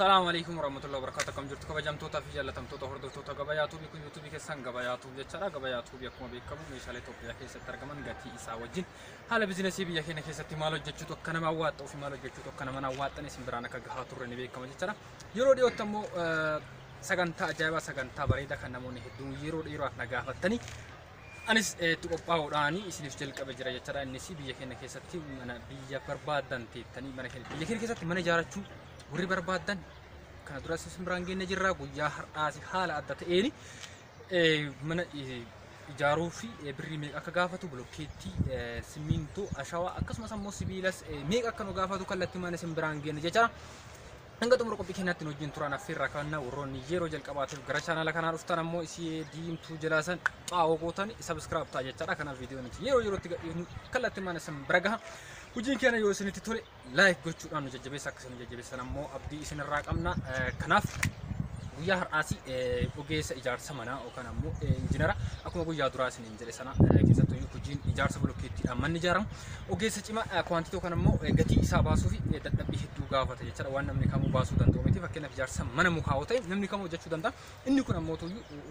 Assalaamu alaikum warahmatullahi wabarakatuh. Akkam jirtu kabajamtootaa fi jaallatamtoota hordoftoota Gabayaa Tuubii? Kun yuutuubii keessan Gabayaa Tuubii jechaadha. Gabayaa Tuubii akkuma beekamu meeshaalee Itoophiyaa keessatti argaman gatii isaa wajjin, haala bizinesii biyya keenya keessatti maal hojjechuutu akka nama hawwaxxuu fi maal hojjechuutu akka nama hawwaxxan isin biraan akka gahaa turre ni beekama jechaadha. Yeroo dhiyootti ammoo sagantaa ajaa'ibaa, sagantaa bareedaa kan namoonni hedduun yeroo dheeraaf na gaafattanii anis itti qophaa'uudhaan isiniif jalqabe jira jechaadha. Innis biyya keenya keessatti mana biyya barbaadan teettanii mana keenya biyya keenya keessatti mana ijaarachuu warri barbaadan kana duras isin biraan geenne jirra. Guyyaa har'aas haala adda ta'een mana ijaaruu fi birrii meeqa akka gaafatu, bilokkeettii, simmintoo, ashawaa akkasumas ammoo sibiilas meeqa akka nu gaafatu kallattii mana isin biraan geenne jechaadha. Hanga xumura qophii keenyaatti nu wajjin turan affeerraa kanna. Warroonni yeroo jalqabaatiif gara chaanaala kanaa dhuftan ammoo isii diimtuu jalaa san xaa'oo gootan subscribe ta'a jechaadha. Kanaaf viidiyoo nuti yeroo yerootti gadhiifnu kallattii mana isin bira gaha. Hojiin keenya yoo isinitti tole like gochuudhaan nu jajjabeessa, akka isin jajjabeessan ammoo abdii isinirraa qabna. Kanaaf guyyaa har'aasi ogeessa ijaarsa manaa yookaan ammoo injinara akkuma guyyaa duraa isiniin jedhe sana, keessattuu hojiin ijaarsa bilokkeettiidhaan manni ijaaramu ogeessa cimaa quantity yookaan ammoo gatii isaa baasuu fi dadhabbii hedduu gaafata jechaadha. Waan namni kamuu baasuu danda'u miti. Fakkeenyaaf, ijaarsa mana mukaa yoo ta'e namni kamuu hojjechuu danda'a. Inni kun ammoo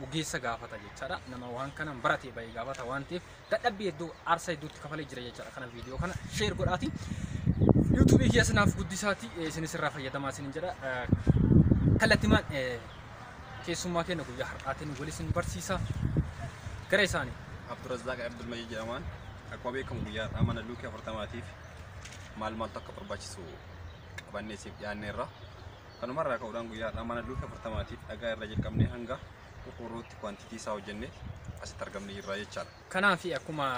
ogeessa gaafata jechaadha. Nama waan kana barate bahee gaafata waan ta'eef dadhabbii hedduu, aarsaa hedduutti kafalee jira jechaadha. Kana viidiyoo kana share godhaati. Yuutuubii kiyya naaf guddisaati, isinis irraa fayyadamaa isinin jedha. Kallattimaan keessummaa keenya guyyaa har'aatiin wal isin barsiisa. Gara isaanii. Abdurrazzaaq Abdulmajid jedhamaan. Akkuma beekamu guyyaa har'aa mana luukii 40tiif maal maaltu akka barbaachisu qabannee siif dhiyaanneerra. Kanumarraa ka'uudhaan guyyaa har'aa mana luukii 40tiif dhagaa irra jalqabnee hanga qorqoorrootti quantity isaa hojjennee asitti argamnee jirra jechaadha. Kanaaf akkuma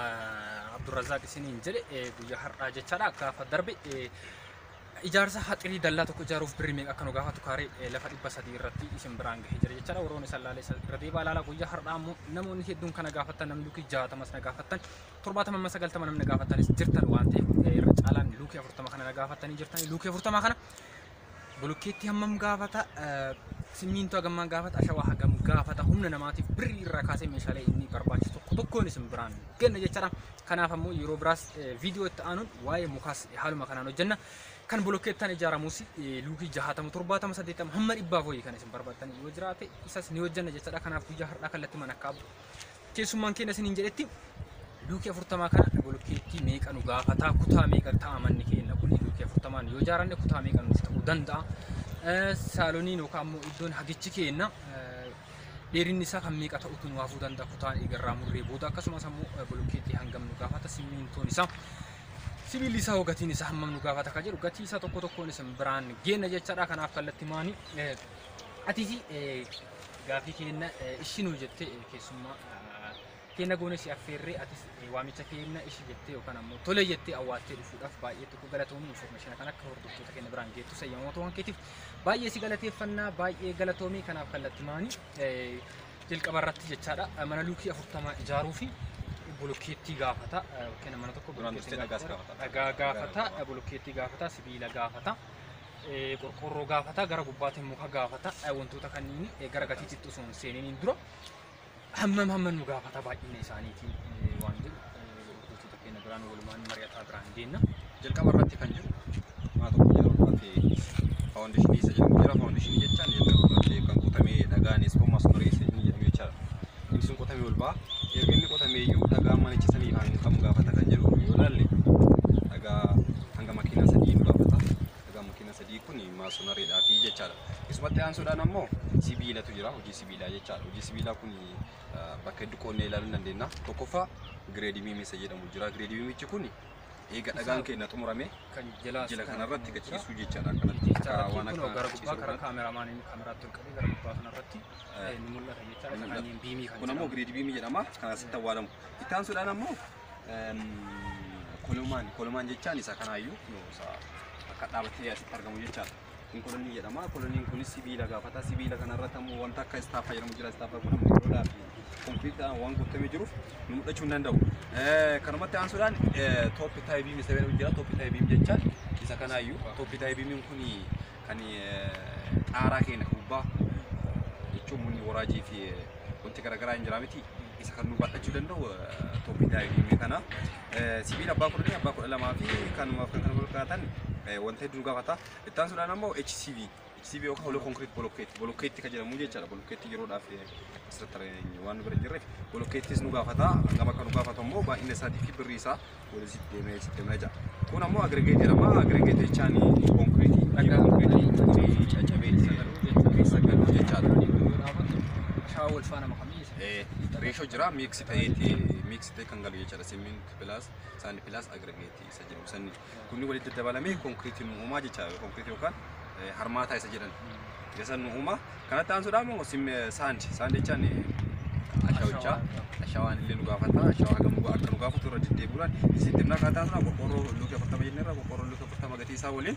Abdurrazzaaq isiniin jedhe guyyaa har'aa jechaadha, gaafa darbe ijaarsa haxirii dallaa tokko ijaaruuf birrii meeqa akka nu gaafatu kaaree lafa 300 irratti isin biraan gahee jira jechaadha. Warroonni isaan laalee irra deebaa ilaala. Guyyaa har'aa immoo namoonni hedduun kana gaafattan, namni luukii 60s na gaafattan, 70 amma 90 namni gaafattanis jirtan waan ta'eef, irra caalaan luukii 40 kana na gaafattanii jirtan. Luukii 40 kana bolokkeetti hammam gaafata, simmiintoo hagammaan gaafata, ashawaa hagam gaafata, humna namaatiif birrii irraa kaasee meeshaalee inni barbaachisu tokko tokkoon isin biraan kenna jechaadha. Kanaaf ammoo yeroo biraas viidiyoo itti aanuun waa'ee mukaas haaluma kanaan hojjenna. Kan bolokkeettaan ijaaramus luukii 60, 70, 80 hamma 100 wayii kan isin barbaaddan yoo jiraate isas ni hojjenna jechaadha. Kanaaf guyyaa har'aa kallattii mana akka keessummaan keenya isiniin jedhetti luukii 40 kana bolokkeettii meeqa nu gaafata, kutaa meeqa ta'a manni keenya kun, luukii 40n yoo ijaaranne kutaa meeqa nuuf ta'uu danda'a, saaloniin yookaan immoo iddoon hagichi keenya dheerinni isaa kan meeqa ta'utu nu hafuu danda'a kutaan eegarraa murree booda, akkasumas ammoo bolokkeettii hangam nu gaafata, simmintoon isaa, sibiilli isaa hoo gatiin isaa hammam nu gaafata ka jedhu gatii isaa tokko tokkoon isin biraan geenna jechaadha. Kanaaf kallattii maanii atii fi gaafii keenya ishinuu jettee keessummaa keenya goone si affeerree, atis waamicha keenya ishi jettee yookaan ammoo tole jettee awwaattee dhufuudhaaf baay'ee tokko galatoomii. Information kan akka hordoftoota keenya biraan geettu sayyamoota waan keetiif baay'ee si galateeffannaa, baay'ee galatoomii. Kanaaf kallattii maanii jalqaba irratti jechaadha, mana luukii 40 ijaaruu fi bolokkeettii gaafata. Fakkeenya mana tokko Duraan dursee dhagaas gaafata. Dhagaa gaafata, bolokkeettii gaafata, sibiila gaafata, qorqorroo gaafata, gara gubbaatiin muka gaafata. Wantoota kanneen gara gatiitti osoo hin seeniin dura hammam hammam nu gaafata baay'ina isaaniitiin waan jedhu hordoftoota keenya biraan walumaan mari'ataa biraan geenna. Jalqaba irratti kan jiru mana tokko ijaaruudhaaf foundationii isa jedhamu jira. Foundationii jechaan jalqaba irratti kan qotamee dhagaan ispoon masonry isa inni jedhamu jechaadha. Inni sun qotamee ol ba'a. Erga inni qotamee iyyuu dhagaa manicha sanii hangam gaafata kan jedhu yoo ilaalle, dhagaa hanga makiinaa 3 nu gaafata. Dhagaa makiinaa 3 kun masonrydhaafi jechaadha. Isumatti aansuudhaan ammoo sibiilatu jira. Hojii sibiilaa jechaadha. Hojii sibiilaa kun bakka hedduu qoonnee ilaaluu dandeenya. Tokkoffaa grade beam isa jedhamu jira. Grade beamichi kun eega dhagaan keenya xumurame Kan jalaa jala kanarratti gachiisuu jechaadha. Akkanatti jechaadha. waan Kun akka gara gubbaa ciisuu karaa kana. kaameraamaaniin kaameraatti ol qabee gara gubbaa kanarratti ni mul'ata jechaadha. Ni mul'ata. Kanneen beamii kan Kun ammoo jedhamu. Grade beamii jedhama. Kan asitti awwaalamu. Itti aansuudhaan ammoo column, column jechaan isa kanaayyuu kunoo isa akka dhaabatee asitti argamu jechaadha. Kun columnii jedhama. Columniin kunis sibiila gaafata. Sibiila kanarratti ammoo wanta akka istaaffaa jedhamu jira. Istaaffaa kun ammoo yeroodhaa fi konkiriitaan waan guutamee jiruuf nu mul'achuu hin danda'u. Kanumatti aansuudhaan top tie beam isa jedhamu jira. Top tie beam jechaan isa kanaayyuu. Top tie beamiin kun kan xaaraa keenya gubbaa jechuun munni waraajii fi wanti garaagaraa hin jira miti. Isa kan nu baadhachuu danda'u top tie beamii kana. Sibiila abbaa 10, abbaa 12 fi kanumaaf kan kana fakkaatan wanta hedduu nu gaafata. Itti aansuudhaan ammoo HCV. HCB yookaan hollow concrete bolokkeetti. Bolokkeetti kan jedhamu jechaadha. Bolokkeetti yeroodhaaf asirratti waan nu bira hin jirreef bolokkeettis nu gaafata. Hangam akka nu gaafatu immoo baay'ina isaatii fi birrii isaa walitti deemee deemee jira. Kun ammoo aggregate jedhama. Aggregate jechaan konkiriitii konkiriitii caccabee keessa galu jechaadha. Shawaa wal faana makamee isa. Ratio jira, mix ta'eeti, mix ta'e kan galu jechaadha. Cement plus sand plus aggregate isa jedhamu sanni. Kunni walitti dabalamee konkiriitii nu uumaa jechaadha. Konkiriitii yookaan harmaataa isa jedhan. Isa nu uumaa. Kanatti aansuudhaan immoo sand sand jechaan ashawichaa. Ashawaan illee nu gaafata. Ashawaa hagam akka nu gaafatu irra deddeebi'uudhaan isinitti himnaa. Kanatti aansuudhaan qorqoorroo luukii 40 jenneerra, qorqoorroo luukii 40 gatii isaa waliin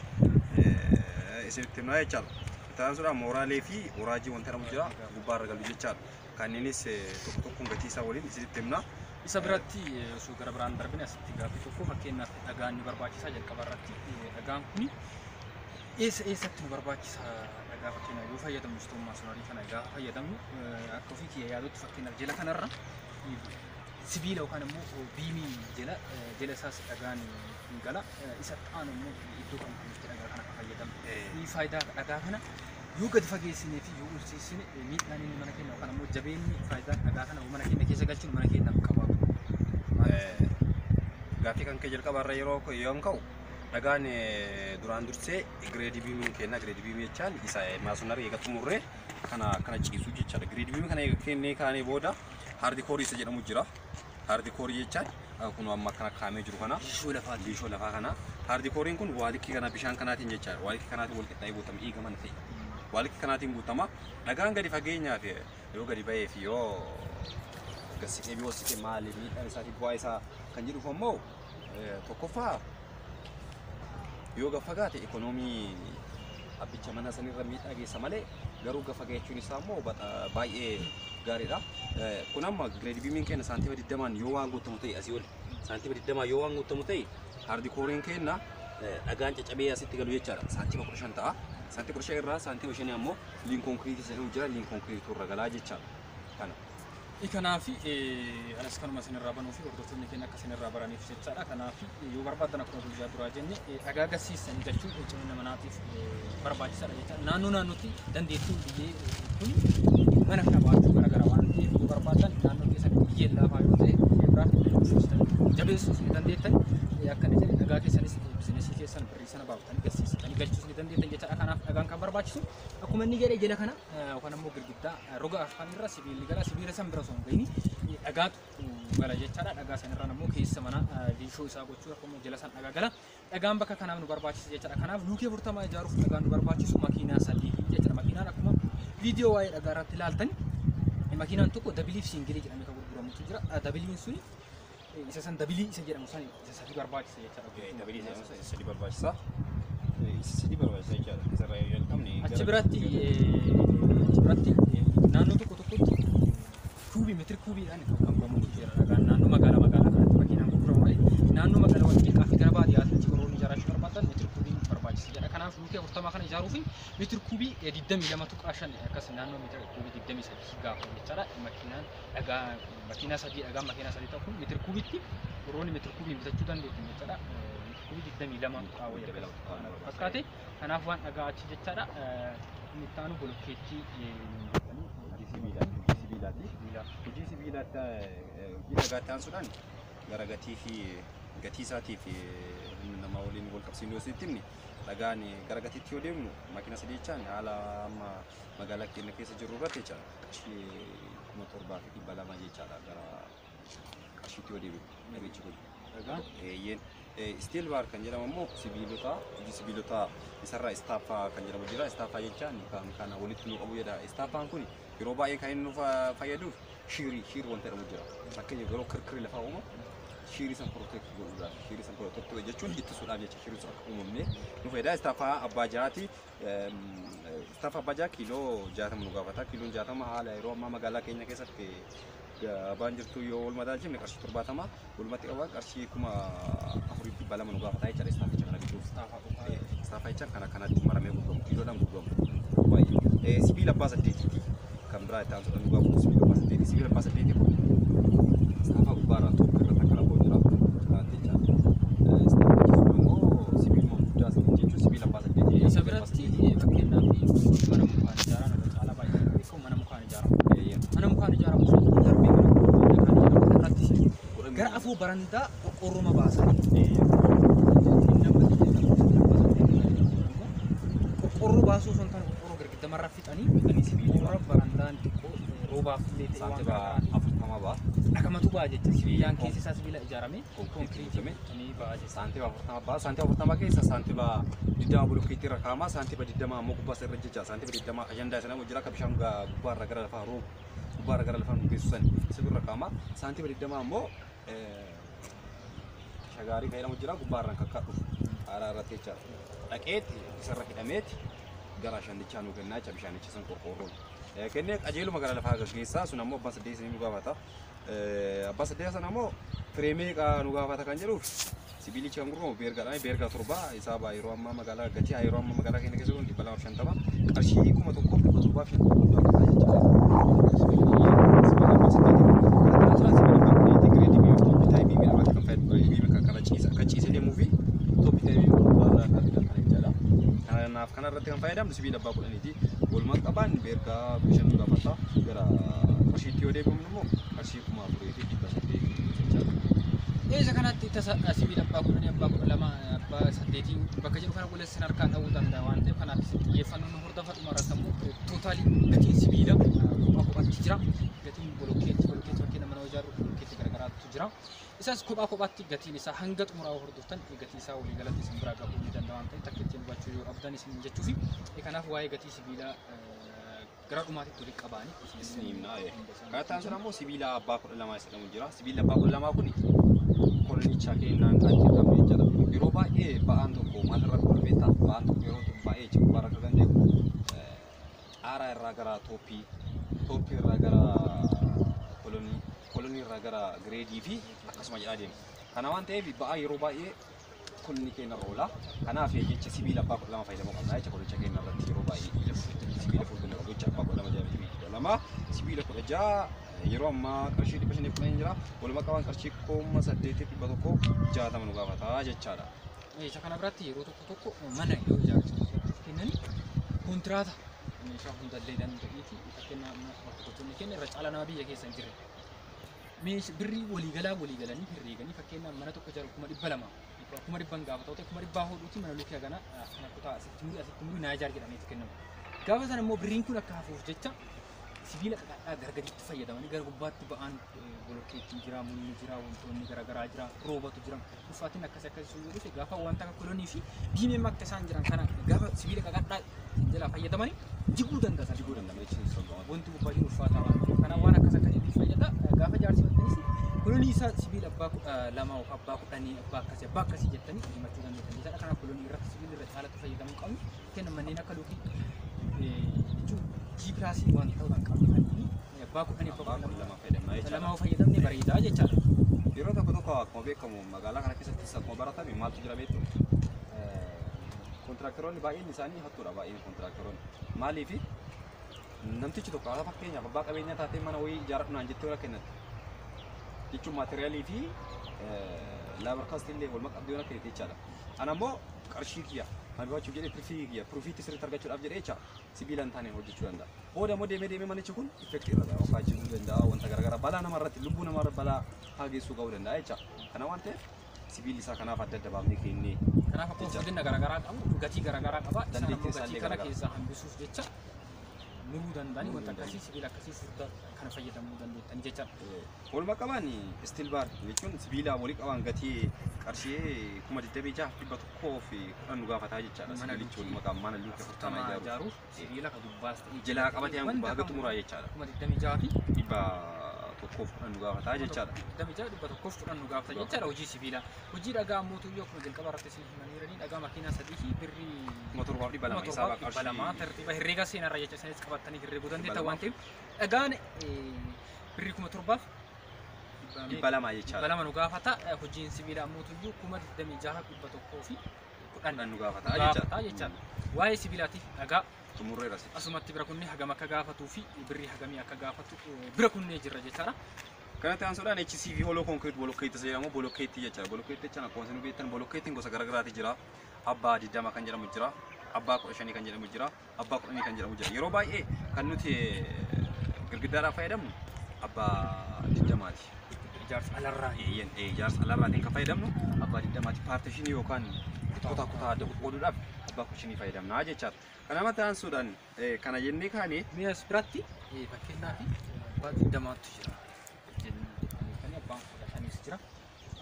isinitti himnaa jechaadha. Itti aansuudhaan mooraalee fi waraajii wanta jedhamu jira, gubbaarra galu jechaadha. Kanneenis tokko tokkoon gatii isaa waliin isinitti himnaa. Isa biratti osoo gara biraan darbine asitti gaaffii tokko, fakkeenyaaf dhagaan ni barbaachisa jalqaba irratti. Dhagaan kuni eessa eessatti nu barbaachisa? Dhagaa fakkeenyaaf yoo fayyadamnu, stone masonry kana gaafa fayyadamnu, akka ofii kiyya yaadutti, fakkeenyaaf jala kanarra sibiila yookaan immoo beamii jala jala isaas dhagaan hin gala. Isa xaanu immoo iddoo kam kamitti dhagaa kana akka fayyadamnu? Ni faayidaa dhagaa kana yoo gadi fageessinee fi yoo ulsiisine, miidhaan inni mana keenya yookaan immoo jabeenyi faayidaan dhagaa kana mana keenya keessa galchinu mana keenyaaf qabaatu? Gaaffii kan kee jalqabarra yeroo yoon ka'u, dhagaan duraan dursee grade beamiin kenna. Grade beamii jechaan isa masonry eega xumurree kana kana ciisu jechaadha. Grade beamii kana eega kennee kaanee booda hard coreii isa jedhamu jira. Hard coreii jechaan kun amma akkana kaa'amee jiru kana. Liishoo lafaati. Liishoo lafaa kana. Hard coreiin kun waalikii kana bishaan kanaatiin jechaadha. Waalikii kanaatiin wal qixxaa'ee guutama, eega mana ta'e. Waalikii kanaatiin guutama. Dhagaan gadi fageenyaaf yoo gadi ba'ee fi yoo gad siqee yoo siqee maali miidhaan isaa fi bu'aa isaa kan jedhuuf ammoo, tokkoffaa yoo gad fagaate ikonoomii abbicha mana sanirra miidhaa geessa malee, garuu gad fagaachuun isaa immoo baay'ee gaariidha. Kun amma grade beamiin keenya saantima 20n yoo waan guutamu ta'e, asii ol saantima 20 yoo waan guutamu ta'e, hard coreiin keenya dhagaan caccabee asitti galu jechaadha. Saantima 15 ta'a. Saantima 15 irraa saantima 5 ammoo lean concreteii jedhamu jira, lean concreteii irra galaa jechaadha. Kana. Kanaaf anas kanuma isinirraa banuu fi hordoftoonni keenya akka isinirraa baraniif jechaadha. Kanaaf yoo barbaadan, akkuma guyyaa duraa jenne, dhagaa gasiisanii galchuun cimina manaatiif barbaachisaadha jechaadha. Naannoo naannootti dandeettiin biyyee kun mana kana baachuu garaagara waan ta'eef, yoo barbaadan naannoo keessatti biyyeen laafaa yoo ta'e, biyyee biraa jabeessuus ni dandeettan. Akka inni jedhe, dhagaa keessanis businessii keessan birrii sana baafatanii gasiisatanii galchuus ni dandeettan jechaadha. Kanaaf dhagaan kan barbaachisu akkuma inni jedhe jala kana yookaan ammoo girgiddaa roga afaan irra sibiilli gala, sibiila san bira osoo hin gahin dhagaatu gala jechaadha. Dhagaa san irraan ammoo keessa mana liishoo isaa gochuu akkuma jala san dhagaa gala. Dhagaan bakka kanaaf nu barbaachisa jechaadha. Kanaaf luukii 40 ijaaruuf dhagaan nu barbaachisu makiinaa 3 jechaadha. Makiinaan akkuma viidiyoo waa'ee dhagaa irratti ilaaltan, makiinaan tokko doubleii fi singleii jedhamee kan gurguramutu jira. Doubleiin suni isa san doubleii isa jedhamu san isa 3 barbaachisa jechaadha. Doubleii isa jedhamu isa 3 barbaachisa. Isa 3 barbaachisa jechaadha. Isarraa yoo jalqabne. Achi biratti naannoo tokko tokkotti kuubii meetira kuubiidhaan kan gurguramutu jira. Dhagaan naannoo magaalaa magaalaa kanatti makiinaan gurguramu malee, naannoo magaalaa wal xiqqaa fi gara baadiyyaatti warroonni ijaarachuu barbaadan meetira kuubiin barbaachisa jedha. Kanaaf luukii 40 kana ijaaruuf meetira kuubii 22.5 akkas naannoo meetira kuubii 23 gaafa jechaadha. Makiinaan dhagaa makiinaa 3, dhagaan makiinaa 3 ta'u kun meetira kuubiitti warroonni meetira kuubiin bitachuu dandeettu jechaadha. Meetira kuubii 22 tuqaa wayii fakkaate. Kanaaf waan dhagaa achi jechaadha. Inni itti aanu bolokkeettii. Hojii sibiilaati. Hojii sibiilaati. Hojii sibiilaatti hojii dhagaatti aansuudhaan gara gatii fi gatii isaatii fi humna namaa waliin wal qabsiisnee yoo sitti himne, dhagaan gara gatiitti yoo deemnu, makiina 3 jechaan haala amma magaalaa keenya keessa jirru irratti jechaadha, qarshii 7,200 jechaadha gara qarshiitti yoo deebinu dhagichi kun. Dhagaan. Eeyyeen. Steel bar kan jedhamu immoo sibiilota, hojii sibiilota isarraa istaaffaa kan jedhamu jira. Istaaffaa jechaan kan kana walitti nu qabu jedha. Istaaffaan kun yeroo baay'ee kan inni nu fayyaduuf shearii shear wanta jedhamu jira. Fakkeenyaaf yeroo kirkirri lafaa uumamu shearii san protect godhuudhaaf, shearii san protect jechuun ittisuudhaaf jecha, shearii sun akka uumamne nu fayyada. Istaaffaa abbaa jahaati. Istaaffaa abbaa jaha kiiloo 60 nu gaafata. Kiiloon 60 haala yeroo ammaa magaalaa keenya keessatti gabaan jirtu yoo wal madaalchifne qarshii 70, walumatti qaba qarshii 4,200 nu gaafata jechaadha istaafficha kana bituuf. Istaaffaa jechaan kana kanatti maramee gurguramu, kiiloodhaan gurguramu. Baay'ee. Sibiila abbaa saddeetiiti kan biraa itti aansuudhaan nu gaafatu sibiila abbaa saddeetii. Sibiila abbaa saddeetii kun istaaffaa gubbaarraa tokko irratti akka rakkoo jira. Kanatti jechaadha. Istaaffaa jechuun immoo sibiiluma guddaa jechuun sibiila abbaa saddeetii. Isa biratti fakkeenyaaf Gara afur barandaa qorqoorroo baasanii. Qorqoorroo baasuu osoo hin taane qorqoorroo girgiddamarraa fixanii sibiila barandaan xiqqoo roobaaf illee ta'e waan Saantiba 40 ba'a. Dhagamatu ba'a jecha sibiilaan keessi isaa sibiila ijaarame Konkiriitii konkiriitii ba'a jecha. Saantiba 40 ba'a. Saantiba 40 keessa saantiba 20 bulokkeetti irra kaa'ama. Saantiba 20 ammoo gubbaa isa irra jecha. Saantiba 20 ajandaa isa nama jira akka bishaan gubbaa irra gara lafaa roobu gubbaa irra gara lafaa nu geessu san isa irra kaa'ama. Saantiba 20 ammoo shagaarii fayyadamu jira gubbaa irraan kakkaa dhufu haaraa irratti jechaadha. Dhaqeetti isarra hidhameeti gara shandichaa nu kennaa jecha bishaanicha san qorqoorroon. Kennee qajeeluma gara lafaa gaggeessaa sun ammoo abbaan saddeet nu gaafata. Abbaa saddeet sana ammoo fireemee nu gaafata kan jedhuuf sibiilichi kan gurguramu beergaadhaan beergaa 7 isaa baa yeroo ammaa magaalaa gatii yeroo ammaa magaalaa keenya keessa jiru 250 qarshii 1750 nu gaafata jechaadha. Sibiila abbaa saddeetii sibiila abbaa kudhaniitii gireedii bitaa biimii irratti kan fayyadu biimii kan kana ciisa akka ciisee deemuu fi tooppi ta'ee gubbaarraa kan kana jechaadha. Kanaaf kana irratti kan fayyadamnu sibiila abbaa kudhaniiti. Walumaa qabaan beergaa 5 nu gaafata gara qarshiitti yoo deebifnu immoo qarshii 4800 jechaadha. Isa kanatti tasa sibiila abbaa 10 abbaa 12 abbaa 8 bakka jedhu kana qulleessin harkaan dha'uu danda'a waan ta'eef kanaaf xiyyeeffannoon nu hordofa dhuma irratti ammoo tootaalii gatiin sibiila kophaa kophaatti jira. Gatiin bolokkeetti fakkeenya mana ijaarru bolokkeetti garaagaraatu jira. Isaas kophaa kophaatti gatiin isaa hanga xumuraa hordoftan gatii isaa walii galatti isin biraa gahuu ni danda'a waan ta'eef takka ittiin hubachuu yoo dhabdan isin jechuu fi kanaaf waa'ee gatii sibiilaa gara dhumaatitti walitti qabaanii Isin himna. Kaattaan sun ammoo sibiila abbaa 12 isa jedhamu jira. Sibiila abbaa 12 kun kolonichaa kennaan kan jedhamu jechaadha. Yeroo baay'ee ba'aan tokko maalirra qola beektaa? Ba'aan tokko yeroo baay'ee jecha gubbaarra akka danda'u xaaraa irraa gara tooppii, tooppii irraa gara kolonii, kolonii irraa gara gireedii fi akkasuma jedhaa deema. Kana waan ta'eef ba'aa yeroo baay'ee kolonii keenya irra oola. Kanaaf jecha sibiila abbaa 12 fayyadamuu qabna jecha kolonicha keenya irratti yeroo baay'ee sibiila furdina qabu jecha abbaa 12 jedhamee 12 sibiila 16 yeroo ammaa qarshii 510 jira. Walumaa qabaan qarshii 8160 nu gaafata jechaadha. Isa kana biratti yeroo tokko tokko mana yoo ijaarsa kennan kontiraata meeshaa hundallee danda'eeti fakkeenyaaf hojjettoonni keenya irra caalaa nama biyya keessa hin jirre. Birrii waliigalaa waliigalanii herreeganii fakkeenyaaf mana tokko ijaaru 200,000 100,000 gaafa ta'u 100,000 hodhuuti mana lukee hagana kana kutaa asitti murii naa ijaar jedhameetu kennamu. Gaafa sana immoo birriin kun akka hafuuf jecha sibiila qaqal'aa gara gadiitti fayyadamanii gara gubbaatti ba'aan bolokkeettiin jira, munni jira, wantoonni garaagaraa jira, roobatu jira. Ulfaatiin akkasii akkasii yoo dhufe gaafa wanta akka kolonii fi diimeen akka isaan jiran kana gaafa sibiila qaqal'aa jalaa fayyadamanii jiguu danda'a. Jiguu danda'a jechuun Wanti gubbaa jiru ulfaataa waan ta'eef kanaaf waan akkas akkasiitti fayyada. Gaafa jaarsifattanis kolonii isaa sibiila abbaa 12 yookaan abbaa 10 abbaa akkasii jettanii himachuu dandeessan jechaadha. Kanaaf kolonii irratti sibiila irra caalatti fayyadamuu qabnu. Kenna manneen akka luukii jechuun G pilaasii waan ta'uu kan qabnu abbaa 10 abbaa 12 fayyadamna jechaadha. 12 fayyadamne bareedaa jechaadha. Yeroo tokko tokko akkuma beekamu magaalaa kana keessattis akkuma baratame maaltu jira beektu? Kontiraaktaroonni baay'een isaanii hattuudha baay'een kontiraaktaroonni. Maaliif namtichi tokko haala fakkeenyaaf abbaa qabeenyaa taatee mana wayii ijaaradhu naan jettee wal kennatti. Jechuun maateriyaalii fi laabarkaastii illee walumaa qabdee wal kennite jechaadha. Ana immoo qarshii kiyya hambifachuuf jedhee tirfii kiyya piroofiitii sirriitti argachuudhaaf jedhee jecha sibiila hin taane hojjechuu danda'a. Booda immoo deemee deemee manichi kun effektii irra ga'a yookaan jiguu danda'a wanta garaagaraa balaa namarratti lubbuu namarra balaa haa geessuu ga'uu danda'a jecha. Kana waan ta'eef sibiilli isaa kanaaf adda adda baafnee kennee. Kanaaf akkuma furdina garaagaraa qabu gatii garaagaraa qaba. Isaan ammoo gatii kana keessaa hambisuuf jecha muruu danda'anii wanta akkasii sibiila akkasii furdaa kana fayyadamuu dandeettan jechaadha. Walumaa qabaan steel bar jechuun sibiila walii qaban gatii qarshii 26,110 nu gaafataa jechaadha. Sibiilichi walumaa qaban mana luukii 40 ijaaruuf sibiila ka gubbaas ta'e jalaa qabatee hanga gubbaa haga xumuraa jechaadha. 26,110 nu gaafataa jechaadha. 26,110 nu gaafata jechaadha hojii sibiilaa. Hojii dhagaa ammoo tuyyoo akkuma jalqaba irratti isin himaniiranii dhagaa makiinaa 3 fi birrii 7,200 isaa qarshii 200 tartiiba herreega seenarra jecha isinis qabattanii herreeguu dandeettan waan ta'eef dhagaan birrii 7,200 jechaadha. 200 nu gaafata. Hojiin sibiilaa ammoo tuyyuu 26,110 nu gaafata jechaadha. Waa'ee sibiilaatiif dhagaa xumurreera asumatti bira kunnee hagam akka gaafatuu fi birrii hagamii akka gaafatu bira kunnee jirra jechaadha. Kanatti aansuudhaan HCV hollow concrete bolokkeetti jedhamu bolokkeetti jechaadha. Bolokkeetti jechaan akkuma isin beektan bolokkeettiin gosa garaagaraati jira. Abbaa 20 kan jedhamu jira. Abbaa 15 kan jedhamu jira. Abbaa 10 kan jedhamu jira. Yeroo baay'ee kan nuti girgiddaadhaaf fayyadamnu abbaa 20ti. Ijaarsa alarraa. Ijaarsa alarraatiin kan fayyadamnu abbaa 20ti. Partitionii yookaan kutaa kutaa adda qoqqooduudhaaf abbaa 15 fayyadamna jechaadha. Kana mataansuudhaan kana jennee kaane Mi'a as biratti fakkeenyaaf abbaa 20tu jira. Jennee abbaan 15s jira.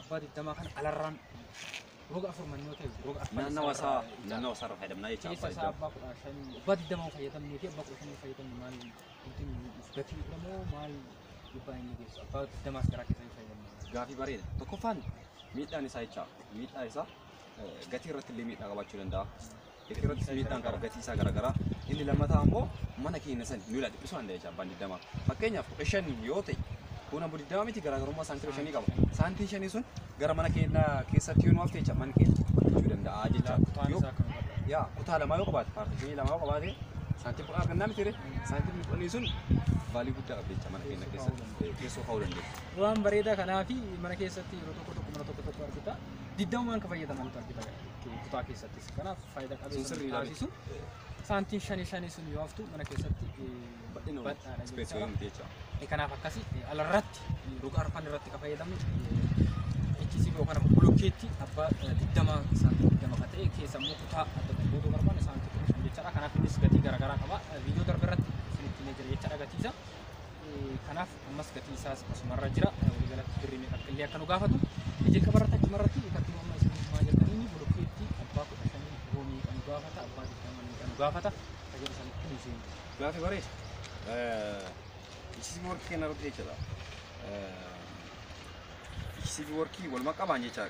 Abbaa 20 kana alarraan roga afur mannoo ta'e roga afur naannawa isaa irra fayyadamna jecha keessa abbaa isaa 20. Abbaa 15, abbaa 20 fayyadamnee fi abbaa 15 fayyadamne maal wanti gatii moo maal dhiibbaa inni geessu abbaa 20s garaa keessa fayyadamne? Gaafii bareeda. Tokkoffaan miidhaan isaa jecha miidhaa isaa gatii irratti illee miidhaa qabaachuu danda'a. Gatii irratti miidhaan qaba gatii isaa garaagaraa. Inni lammataa immoo mana keenya san nu ilaa dhiphisuu danda'a jecha abbaan 20. Fakkeenyaaf 15 yoo ta'e kun ammoo 20 miti, garaagarummaa saantii 5 qaba. Saantii 5 sun gara mana keenya keessatti yoo nu hafte jecha manni keenya dhiphachuu danda'a jecha. Kutaan isaa kan bal'aa. Yaa kutaa lamaa yoo qabaate, partitionii lamaa yoo qabaate, saantii 10 argannaa miti ree, saantii 10 sun value guddaa qabdi jecha mana keenya keessatti teessoo kaa'uu dandeenya. Waan bareedaa kanaa fi mana keessatti yeroo tokko tokko mana tokko tokko argita. 20n kan fayyadamantu argita kutaa keessattis. Kanaaf faayidaa qabeessa taasisu. Saantiin 5 5 sun yoo haftu mana keessatti bal'aadha Space jechuudha. jecha. Kanaaf akkasi alarratti roga arfan irratti kan fayyadamnu HCB yookaan ammoo bulokkeetti abbaa 20 saantii 20 kan ta'e keessa immoo kutaa adda qoqqooduu barbaanne saantii 15 jechaadha. Kanaaf innis gatii garaagaraa qaba. Viidiyoo darbe irratti isinitti himee jira jechaadha gatii isaa. Kanaaf ammas gatii isaas asumarra jira. Waliigalatti birrii meeqa akka illee akka nu gaafatu. Jalqaba irratti achumarratti tartiiba amma isin himaa jirtaniin bulokkeetti abbaa 15 yeroo meeqa nu gaafata, abbaa 20 meeqa nu gaafata kan jedhu sanitti nu seenu. Gaafii bareeda. HCB workii kenna irratti jechuudha. HCB workii walumaa qabaan jecha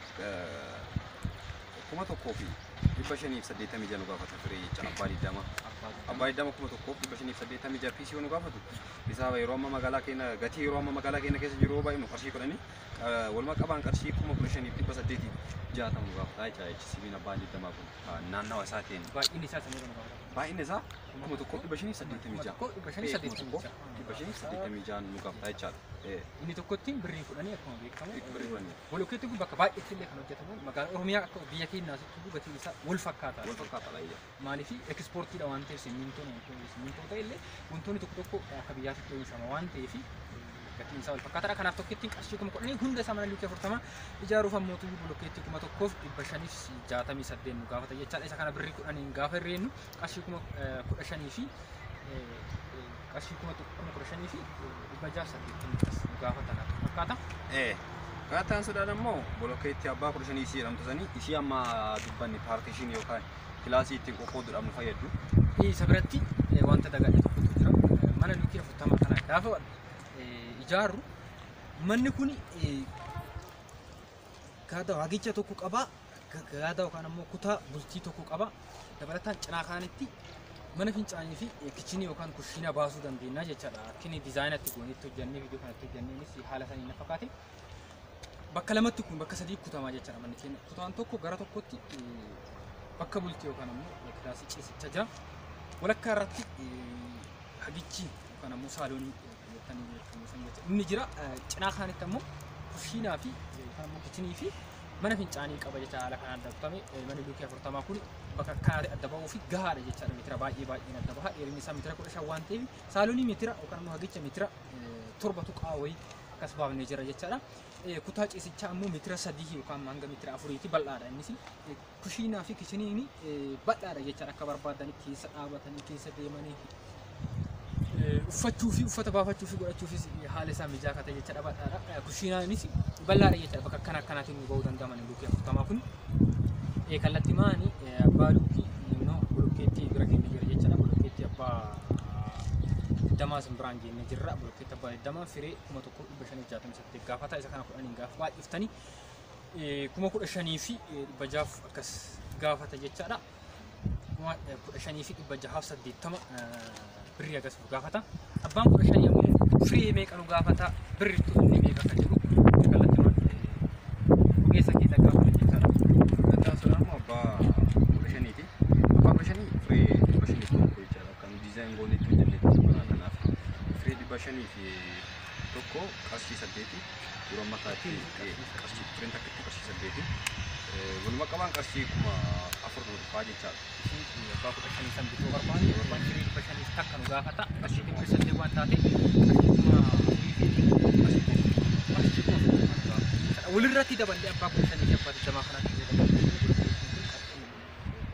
1586 nu gaafata firee jecha abbaa 20. Abbaa 20 1586 pieceii yoo nu gaafatu isaa yeroo amma magaalaa keenya gatii yeroo amma magaalaa keenya keessa jiru yoo baay'inu qarshii 10 walumaa qabaan qarshii 15,860 nu gaafata jecha HCB'n abbaa 20 kun naannawa isaatiin. Baay'inni isaa sanirra nu gaafata. Baay'inni isaa 1586. 1586. 586 nu gaafata jechaadha. Inni tokkotti birrii 10 akkuma beekamu. Birrii 10. Bolokkeetti kun bakka baay'eetti illee kan hojjetamu magaalaa Oromiyaa akka biyya keenyaatti gatiin isaa wal fakkaata. Wal fakkaataadha iyya. Maaliif exportiidha waan ta'eef simmintoon simmintoo ta'e illee wantoonni tokko tokko akka biyyaatti oomishama waan ta'eef gatiin isaa wal fakkaataadha. Kanaaf tokkittiin qarshii 10,000 hunda isaa mana luukii 40 ijaaruuf ammoo bulokkeetti 1568 nu gaafata jechaadha. Isa kana birrii 10n gaafa hirreennu qarshii 15,000 fi qarshii 15,680 nu gaafatan akka fakkaata. Kaattaan sodaan ammoo bolokkeetti abbaa 15 isii jedhamtu sanii isii amma dubbanni partitionii yookaan kilaasii ittiin qoqqooduudhaaf nu fayyaddu. Isa biratti wanta dagadhe tokkotu jira. Mana luukii 40 kana gaafa ijaarru manni kun gaada waagicha tokko qaba. Gaada yookaan ammoo kutaa bultii tokko qaba. Dabalataan cinaa kaanitti mana fincaanii fi kitchenii yookaan kushiina baasuu dandeenya jechaadha. Akka inni designatti goonetti hojjennee viidiyoo kanatti hojjenneenis haala saniin na fakkaate. Bakka lamatti kun bakka sadii kutamaa jechaadha manni keenya. Kutaan tokko gara tokkotti bakka bultii yookaan ammoo kilaasii ciisichaa jira. Walakkaa irratti hagichi yookaan ammoo saaloonii jettanii beekamu san jecha. Inni jira. Cinaa kaanitti ammoo kushiinaa fi yookaan ammoo kitchenii fi mana fincaanii qaba jecha haala kanaan adda kutame. Manni luukii 40 kun bakka akkanaa adda bahuu fi gahaadha jechaadha. Meetira baay'ee baay'een adda baha. Dheerinni isaa meetira 15 waan ta'eef saaloonii meetira yookaan ammoo hagicha meetira 7 tuqaa wayii akkas baafnee jira jechaadha. Kutaa ciisichaa ammoo meetira 3 yookaan hanga meetira 4ti bal'aadha innis. Kushiinaa fi kitcheniin bal'aadha jechaadha. Akka barbaadanitti keessa dhaabatanii keessa deemanii uffachuu fi uffata baafachuu fi godhachuufis haala isaa mijaa akka ta'e jechaadha bal'aadha. Kushiinaanis bal'aadha jechaadha. Bakka akkana akkanaatiin nu bahuu danda'a manni luukii 40 kun. Kallattii maani abbaa luukii immoo bulokkeettii bira keenya jira jechaadha. Bulokkeettii abbaa 20 sin biraan jennee jirra. Bulokkeettii abbaa 20 firee 1568 gaafata. Isa kana 10n gaafa baay'iftanii 15,600 akkas gaafata jechaadha. 15,680 birrii akkas nu gaafata. Abbaan 15 ammoo firee meeqa nu gaafata, birritu inni meeqa akka jedhu kallattii ogeessa keenya gaafata jechaadha. Kaattaan sodaan immoo abbaa 15ti. Abbaa 15 firee 501 jechaadha. Akka nu design goonetti hojjennetti mana kanaaf firee 501 qarshii 8 yeroo ammaa kanatti qarshii fireen takkitti qarshii 8. Walumaa qabaan qarshii 4,000 nu dhufaa jechaadha. Ishii abbaa 15 san bituu barbaanne abbaan firii 501 nu gaafata. Qarshii 800 waan taate qarshii 4,000 fi qarshii 4,000. Walirratti daballee abbaa 15 fi abbaa 20 kanatti daballee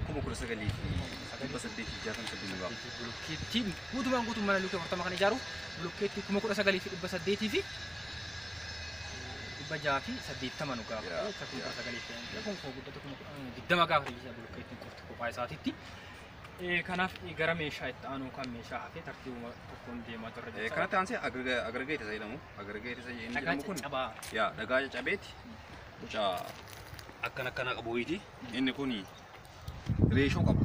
19,868 nu gaafata. Bulukkeettiin guutumaan guutuun mana luukii 40 kan ijaaruuf bulukkeettii 19,800 fi 680 nu gaafata. 19,000 kun guddatu 20 gaafata jechuudha bulukkeettiin qofti kophaa isaatiitti. Kanaaf gara meeshaa itti aanu kan meeshaa hafee tartiibuma tokkoon deemaa jirra jechuudha. Kanatti aansee aggregeet isa jedhamu. Aggregeet isa inni jedhamu kun Dhagaa dhagaa caccabeeti. Boca akkana akkana qabu wayiiti. Inni kun reeshoo qaba.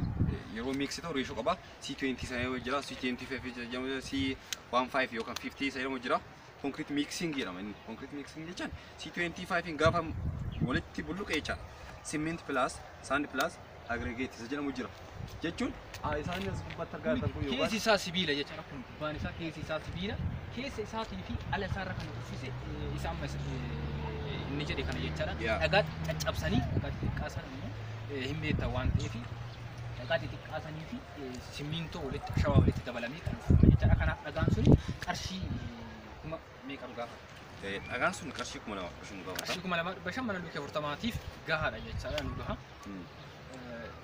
Yeroo miiksi ta'u reeshoo qaba. C20 isa jedhamu jira, C25 jedhamu jira, C15 yookaan 50 isa jedhamu jira. Concrete mixing jedhama inni. Concrete mixing jechaan C25 gaafa walitti bulluqe jechaadha. Cement plus, sand plus, aggregate isa jedhamu jira. Jechuun isaan as gubbaatti argaa jirtan kun Keessi isaa sibiila jechaadha. Kun gubbaan isaa keessi isaa sibiila. Keessa isaatii fi ala isaarra kan uffise isa amma inni jedhe kana jechaadha. Dhagaa caccabsanii dhagaa xixiqqaa sana immoo hin beektan waan ta'eef dhagaa xixiqqaa sanii fi simmintoo walitti ashawaa walitti dabalamee kan uffifame jechaadha. Kanaaf dhagaan sun qarshii kuma meeqa nu gaafata? Dhagaan sun qarshii 2,500 nu gaafata. Qarshii 2,500 mana luukii 40tiif gahaadha jechaadha nu gaha.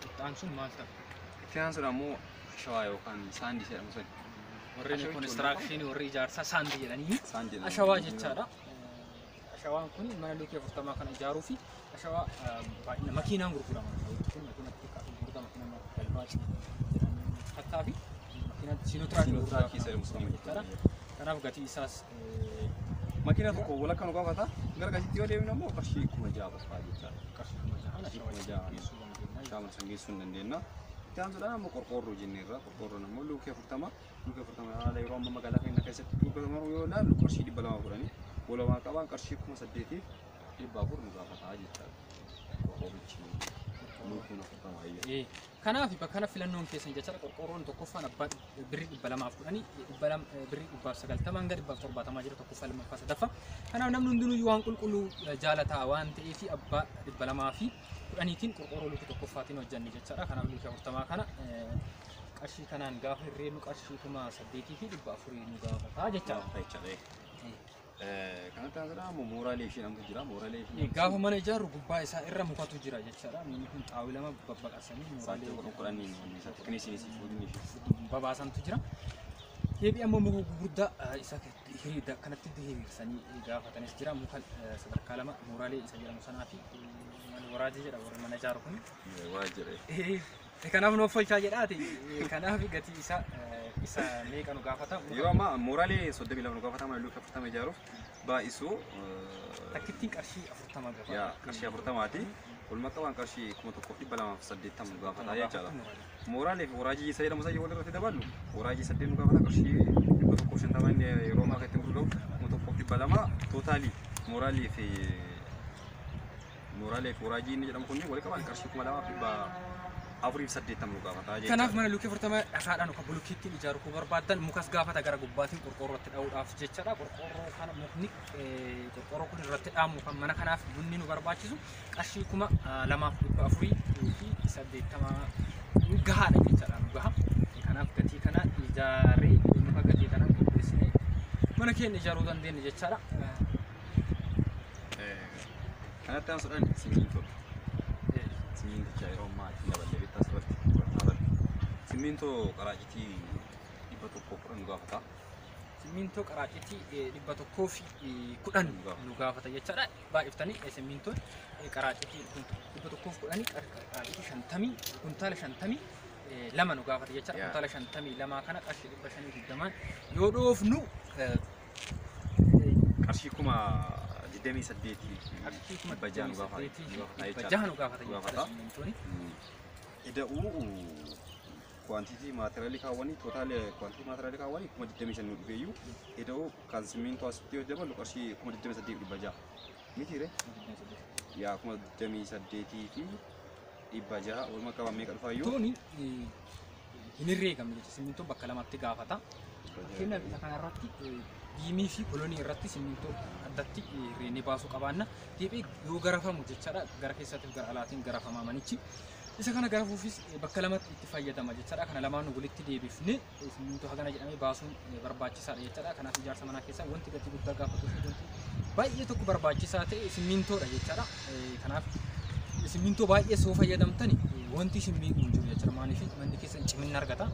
Itti sun maal ta'a? Itti aansuun ammoo ashawaa yookaan saandii jedhamu sani. Warreen konistiraakshini warri ijaarsaa saandii jedhanii ashawaa jechaadha. Ashawaan kun mana luukii 40 kana ijaaruu fi ashawaa baay'ina makiinaan gurgurama. Kun makiinatti gurgurama makiinaan galbaa jedhanii hattaa fi makiinaan siinootiraakii jedhamu jechaadha. Kanaaf gatii isaas makiina tokko walakkaa nu gaafata. Gara gatiitti yoo deemnu ammoo qarshii 6,000 qofaa jechaadha. Qarshii 6,000 geessuu dandeenya. Geessuu hin dandeenya. Itti aansuudhaan ammoo qorqoorroo jenneerra. Qorqoorroon ammoo luukii 40. Luukii 40 haala yeroo amma magaalaa keenya keessatti gurguramu yoo ilaallu qarshii 210. Walumaa qabaan qarshii 8,400 nu gaafata jechaadha. Qorqoorrichi luukiin 40 ayya. Kanaaf bakka kana filannoon keessan jechaadha. Qorqoorroon tokkoffaan abbaa birrii 210 birrii 190 hanga 170 jira tokkoffaa lammaffaa sadaffaa. Kanaaf namni hundinuu waan qulqulluu jaalataa waan ta'eef abbaa 210tiin qorqoorroo luukii tokkoffaatiin hojjanne jechaadha. Kanaaf luukii 40 kana qarshii kanaan gaafa hirreennu qarshii 8,400 nu gaafata jechaadha. Kanatti aansuudhaan ammoo mooraalee ishee namtu jira. Mooraalee ishee Gaafa mana ijaarru gubbaa isaa irra mukatu jira jechaadha. Manni kun xaawii lama babbaqasanii mooraalee babaasantu jira. Deebii ammoo muka gurguddaa isa kanatti hiriirsanii gaafatanis jira. Muka sadarkaa lama mooraalee isa jedhamu sanaa fi waraajii jedha warri mana ijaaru kun. Waraajii. Kanaaf nuuf tolchaa jedhaati. Kanaaf gatii isaa isa meeqa nu gaafata? Yeroo ammaa mooraalee 32 nu gaafata mana luukii 40 ijaaruuf baay'isuu takkittiin qarshii 40 gaafata. Qarshii 40ti. Walumaa qabaan qarshii 1,280 nu gaafata jechaadha. Mooraalee fi waraajii isa jedhamu isa walirratti daballu waraajii 8 nu gaafata qarshii 150 yeroo ammaa kan ittiin gurguramu 1,200 tootaalii mooraalee fi waraajii inni jedhamu kun wal qabaan qarshii 2,480 nu gaafata jechuudha. Kanaaf mana luukii 40 dhagaadhaan yookaan bulukkeettiin ijaaruu koo barbaaddan mukas gaafata gara gubbaatiin qorqoorrootti dha'uudhaaf jechaadha. Qorqoorroo kana mukni qorqoorroo kun irratti dhaamu kan mana kanaaf bunni nu barbaachisu qarshii 2,480 gahaadha jechaadha nu gaha. Kanaaf gatii kana ijaarree muka gatii kana qopheessinee mana keenya ijaaruu dandeenya jechaadha. Kanatti aansuudhaan simmintoodha. Simminticha yeroo ammaa ittiin daballee bittaa asirratti gurgurtaa. Simmintoo qaraacitii 110 nu gaafata. Simmintoo qaraacitii 110 nu gaafata jechaadha. Baay'iftanii simmintoon qaraacitii 110 qaraacitii 50 kuntaala 52 nu gaafata jechaadha. Kuntaala 52 kana qarshii 520 yoo dhoofnu qarshii 28,000 qarshii 600 nu gaafata. 600 nu gaafata jechaadha simmintoon. Ida'uu kuwaantitii maateriyaalii kaawwanii tootaal kuwaantitii maateriyaalii kaawwanii 25,000 nu dhufeeyyuu ida'uu kan simmintoo asitti yoo dabalu qarshii 28,600 mitiire yaa 28,600 walumaa qabaan meeqa dhufaayyuu Tooni hin herreegamne jecha simmintoon bakka lamatti gaafata. Fakkeenyaaf isa kanarratti diimii fi kolonii irratti simmintoo addatti reennee baasuu qabaanna. Deebi'ee yoo garafamu jechaadha gara keessatti gara alaatiin garafamaa manichi. Isa kana garafuufis bakka lamatti itti fayyadama jechaadha. Kana lamaan walitti deebifnee simmintoo hagana jedhamee baasuun barbaachisaadha jechaadha. Kanaaf ijaarsa manaa keessaa wanti gatii guddaa gaafatuu fi wanti Baay'ee tokko barbaachisaa ta'e simmintoodha jechaadha. Kanaaf simmintoo baay'ee soo fayyadamtani wanti isin miidhu hin jiru jechuudha. Maaliif manni keessan cimina argata.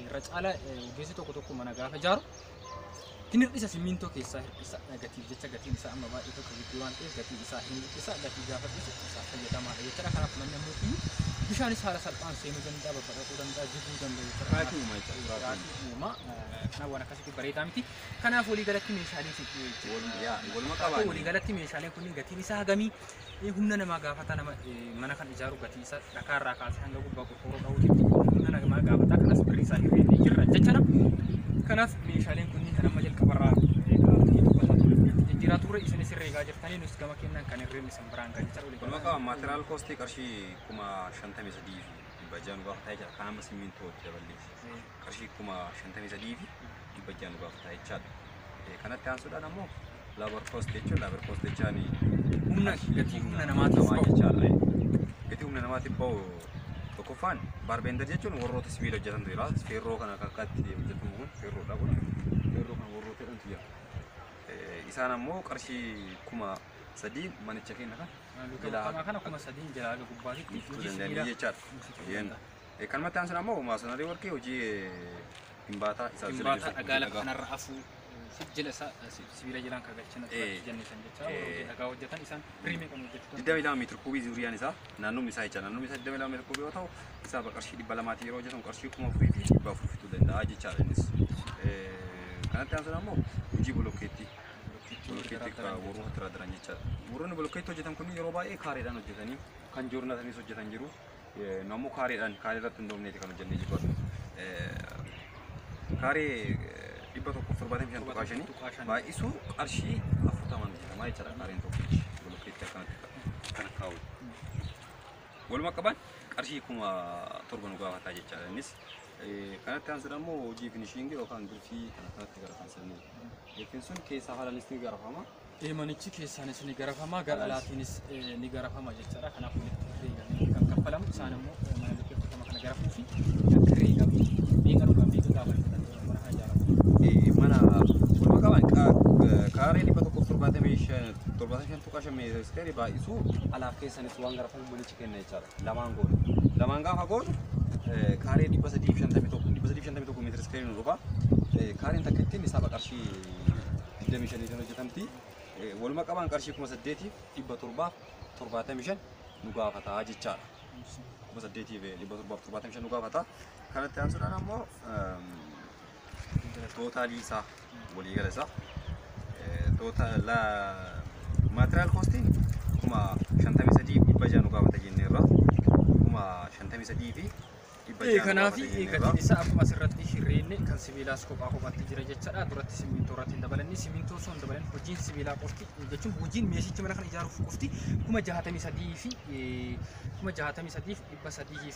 Irra caalaa ogeessi tokko tokko mana gaafa ijaaru hin hir'isa, simmintoo keessaa hir'isa, gatiif jecha. Gatiin isaa amma baay'ee tokko gidduu waan ta'eef gatii isaa hin hir'isa. Gatii gaafa hir'isu isaa fayyadamaadha jechuudha. Kanaaf manni ammoo bishaanis haala salphaan seenuu danda'a, babbaratuu danda'a, jiguu danda'a jechuudha. Crackii uumaa jechuudha. Crackii uumaa. Kanaaf waan akkasitti bareedaa miti. Kanaaf walii galatti meeshaaleen Waluma qabaan. Walii galatti meeshaaleen kunniin gatiin isaa hagamii, humna namaa gaafata, nama mana kan ijaaru gatii isaa dhakaarraa kaasee hanga gubbaa qorqoorroo dha'uutitti humna namaa gaafata. Kanas birrii isaa hirree jirra jechuudha. Kanaaf meeshaaleen kunniin kan amma jalqabarraa kaafnee dubbataa turre, jijjiiraa turre, isinis herreegaa jirtanii, nus gama kennan kan herreegni isin biraan gahaa jechuudha. Walii Waluma galatti. qabaan material costii qarshii 53,600 nu gaafataa jechuudha. Kan amma simmintoo itti daballeeti. Qarshii 53,600 nu gaafataa jechaadha. Kanatti aansuudhaan ammoo labor cost jechuun, labor cost jechaan Humna gatii humna namaatiif namaa bahu. jechaadha. Gatii humna namaatiif bahu tokkoffaan bar bender jechuun warroota sibiila hojjetantu jira. Feerroo kana akka akkaatti hojjetamu kun feerroodha kun. Feerroo kana warroota jedhantu jira. Isaan ammoo qarshii 3,000 manicha keenya kan Luka kana 3,000 jalaa haga gubbaatitti bituu hojii danda'anii sibiilaa jechaadha. hojjetuu danda'a. Kanumatti aansuun ammoo masonry workii, hojii gimbaataa isaa jala Gimbaataa jiru, dhagaa lafa dhagaa. kanarra afuu jala isaa sibiila jalaan kan galchan asirratti jenne san jecha, warra hojii dhagaa hojjetan isaan birrii meeqan hojjechuu danda'u? 22 meetira kuubii zuuriyaan isaa, naannoon isaa jecha, naannoon isaa 22 meetira kuubii yoo ta'u, isaa qarshii 200 yeroo hojjetamu qarshii 4,400 fituu danda'a jechaadha innis. Kanatti aansuun ammoo hojii bolokkeettii. Bolokkeettii warroota tiraadiran jechaadha. Warroonni bolokkeettii hojjetan kun yeroo baay'ee kaareedhaan hojjetanii kan joornatanis hojjetan jiru. Nu ammoo kaareedhaan, kaaree irratti hundoofneeti kan hojjennee jirru. Kaaree 175.5 baay'isuu qarshii 40 hojjetamaa jechaadha kaareen tokkichi bolokkeettii akkanatti kan kaa'u. Walumaa qaban qarshii 7,000 nu gaafataa jechaadha innis. Kanatti aansuun ammoo hojii finishingii yookaan girfii kan akkanatti garafan sanii. Girfiin sun keessaa haalaanis ni garafama. Manichi keessaanis ni garafama, gara alaatiinis ni garafama jechaadha. Kanaaf walitti herreegamee kan kaffalamu, isaan immoo mana lukkee 40 kana garafuu fi akka herreegamee meeqa dhugaa meeqa gaafachuu mana kana ijaaramu? Mana walumaa qaban kaaree 175.5 meetira iskeerii baay'isuu alaaf keessanis waan garafamu manichi kenna jechaadha. Lamaan goonu. Lamaan gaafa goonu kaaree 351, 351 meetira iskeerii nu dhufa. Kaareen takka ittiin isaa qarshii 25 hojjetamti. Walumaa qabaan qarshii 8,775 nu gaafataa jechaadha. 8,775 nu gaafata. Kanatti aansuudhaan ammoo totalii isaa, waliigala isaa, total material costiin 53,600 nu gaafata jenneerra. 53,600 nu Kanaaf gaafata jenneerra. Gatiin isaa akkuma asirratti hirreenne kan sibiilaas kophaa kophaatti jira jechaadha. Duratti simmintoo irratti hin dabalanne. Simmintoo osoo hin dabalan hojiin sibiilaa qofti jechuun hojiin meeshichi mana kana ijaaruuf qofti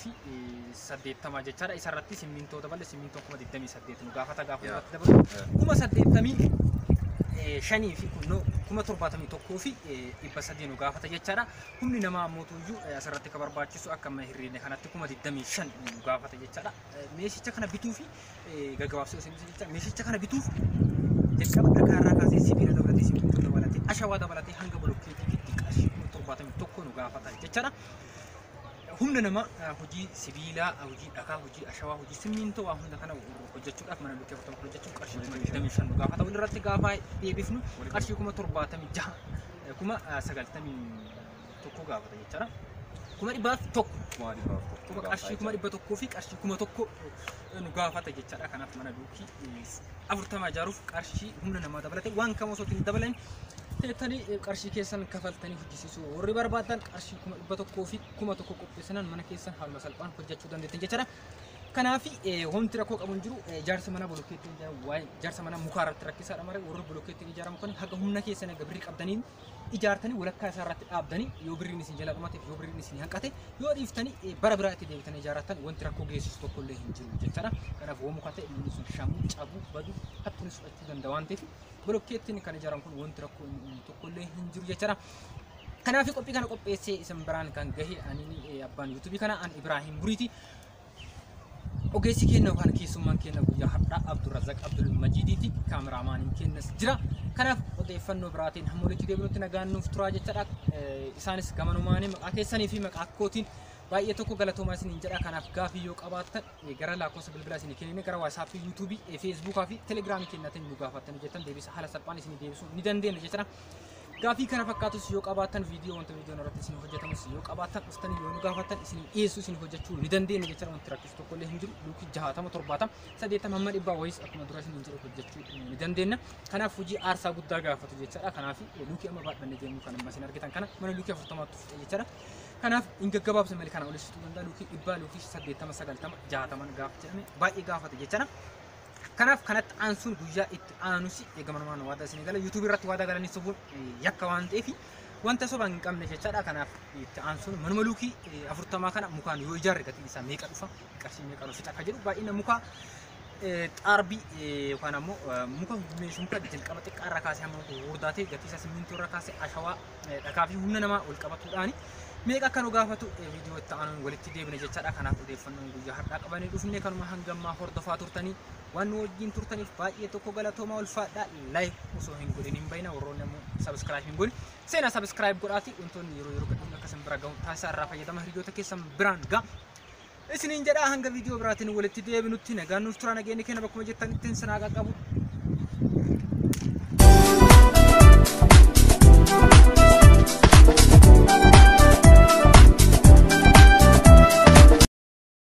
63,380 jechaadha. Isarratti simmintoo daballe, simmintoo 28,000 nu gaafata gaafa irratti dabalu 85,000 fi kunnoo 71,300 nu gaafata jechaadha. Humni namaa ammoo iyyuu asirratti kan barbaachisu akka amma hirreenne kanatti 25,000 nu gaafata jechaadha. Meeshicha kana bituu fi gaggabaabsee osoo hin jecha, meeshicha kana bituuf jalqaba dhagaarraa kaasee sibiila dabalatee, simmintoo dabalatee, ashawaa dabalatee hanga bolokkeetiitti qarshii 71,000 nu gaafata jechaadha. Humna namaa, hojii sibiilaa, hojii dhagaa, hojii ashawaa, hojii simmintoo, waa hunda kana hojjechuudhaaf mana lukkee 40 hojjechuuf qarshii 25,000 nu gaafata. Walirratti gaafa deebifnu qarshii 76,000, 91,000 gaafata jechaadha. 101,000. 101,000. Kuma qarshii 100,000 fi qarshii 1,000 nu gaafata jechaadha. Kanaaf mana lukkii 40 ijaaruuf qarshii humna namaa dabalatee waan kam osoo hin dabalan teettanii qarshii keessan kafaltanii hojjisiisuu warri barbaadan qarshii 100,000 fi 1,000 qopheessinan mana keessan haaluma salphaan hojjechuu dandeettan jechaadha. Kanaaf wanti rakkoo qabu hin jiru. Ijaarsa mana bolokkeettiin ijaaramu waa'ee ijaarsa mana mukaa irratti rakkisaadha malee, warri bolokkeettiin ijaaramu kun haga humna keessan, haga birrii qabdaniin ijaartanii walakkaa isaa irratti dhaabdanii, yoo birriin isin jala dhumateef, yoo birriin isin hanqate, yoo dhiiftanii bara biraa itti deebitanii ijaarrattan wanti rakkoo geessisu tokko illee hin jiru jechaadha. Kanaaf yoo muka ta'e manni sun shamuu, cabuu, baduu, hattuunis fudhachuu danda'a waan ta'eef bolokkeettiin kan ijaaramu kun wanti rakkoo tokko illee hin jiru jechaadha. Kanaaf qophii kana qopheessee isin biraan kan gahe ani abbaan YouTubeii kana an Ibraahim Buriiti. Ogeessi keenya yookaan keessummaan keenya guyyaa har'aa Abdurrazaq Abdul Majiidiiti. Kaameraamaaniin keenyas jira. Kanaaf odeeffannoo biraatiin hamma walitti deebinutti nagaan nuuf turaa jechaadha. Isaanis gamanumaanii maqaa keessanii fi maqaa kootiin baay'ee tokko galatoomaa isiniin jedha. Kanaaf gaafii yoo qabaattan gara lakkoofsa bilbilaa isinii kennine gara Waasaappii, Yuutuubii, Feesbuukaa fi Telegiraamii keenyaatiin nu gaafattanii jettan deebisa haala salphaan isinii deebisuu ni dandeenya jechuudha. Gaafii kana fakkaatus yoo qabaattan viidiyoo wanta viidiyoon irratti isin hojjetamus yoo qabaattan dhuftanii yoo nu gaafattan isin dhiyeessuu isin hojjechuu ni dandeenya jechuudha. Wanti rakkisu tokko illee hin jiru. Luukii 60, 70, 80 hamma 100 wayiis akkuma dura isin jedhu hojjechuu ni dandeenya. Kanaaf hojii aarsaa guddaa gaafatu jechuudha. Kanaaf luukii amma baadhannee deemnu kan amma isin argitan kana mana luukii 40tti fixe jechuudha. Kanaaf hin gaggabaabsa malee kana olis ta'uu danda'a. Luukii 100, luukii 80, 90, 60 gaafa jedhame baay'ee gaafata jechuudha. Kanaaf kanatti aansuun guyyaa itti aanus gamanumaan waadaa isinii gala. Yuutuubii irratti waadaa galanii sobuun yakka waan ta'eef wanta soba hin qabne jechaadha. Kanaaf itti aansuun manuma luukii 40 kana mukaan yoo ijaarre gatiin isaa meeqa dhufa, qarshii meeqa nu fixa akka jedhu baay'ina mukaa xaarbii yookaan ammoo muka meeshaa muka jalqaba xiqqaa irraa kaasee hamma gurguddaa ta'e gatii isaa simmintoo irraa kaasee ashawaa dhakaa fi humna namaa ol qabatuudhaani meeqa akka nu gaafatu viidiyoo itti aanuun walitti deebine jechaadha. Kanaaf odeeffannoon guyyaa har'aa qabanii dhufne kanuma hangammaa hordofaa turtanii waan nu wajjin turtaniif baay'ee tokko galatoomaa ulfaadha. Like osoo hin godhin hin bayina, warroonni ammoo subscribe hin godhin seenaa subscribe godhaati wantoonni yeroo yeroo gadhiifnu akka isin bira gahu taasisaa irraa fayyadama hiriyoota keessan biraan ga'a. Isiniin jedhaa hanga viidiyoo biraatiin walitti deebinutti nagaan nuuf tura, nageenyi keenya bakkuma jirtanitti isin haa qaqqabu.